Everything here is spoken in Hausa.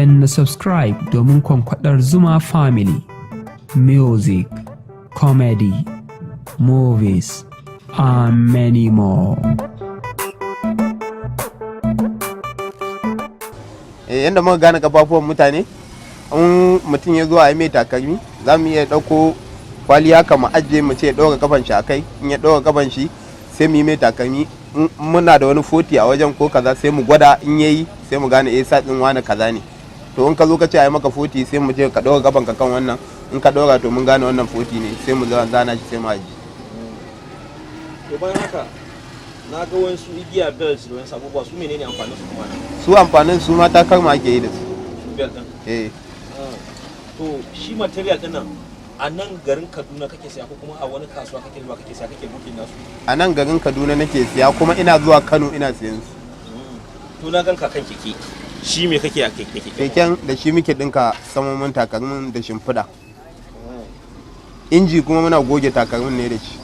Danna subscribe domin kwankwadar Zuma Family. Music, comedy, movies, and many more. Yadda muka gane kafafuwan mutane, in mutum ya zo a yi mai takalmi, za mu iya ɗauko kwali haka mu ajiye, mu ce ya ɗora kafan shi a kai. In ya ɗora kafan shi, sai mu yi mai takalmi. In muna da wani 40 a wajen ko kaza, sai mu gwada. In yayi, sai mu gane, eh, size ɗin wani kaza ne. To in ka zo ka ce a yi maka 40, sai mu ce ka ɗora kafan ka kan wannan. In ka ɗora, to mun gane wannan 40 ne, sai mu zana shi, sai mu ajiye. To bayan haka, na ga wasu igiya, belts da wasu abubuwa. Su menene amfanin su kuma? Su amfanin su ma takalma ake yi da su. Su belt din? Eh. To shi material din nan, a nan garin Kaduna kake siya ko kuma a wani kasuwa kake zuwa kake siya, kake booking nasu? A nan garin Kaduna nake siya, kuma ina zuwa Kano ina siyan su. To na ganka kan keke. Shi me kake a keke? Keken da shi muke dinka samomin takalmin da shimfiɗa. Inji kuma muna goge takalmin ne da shi.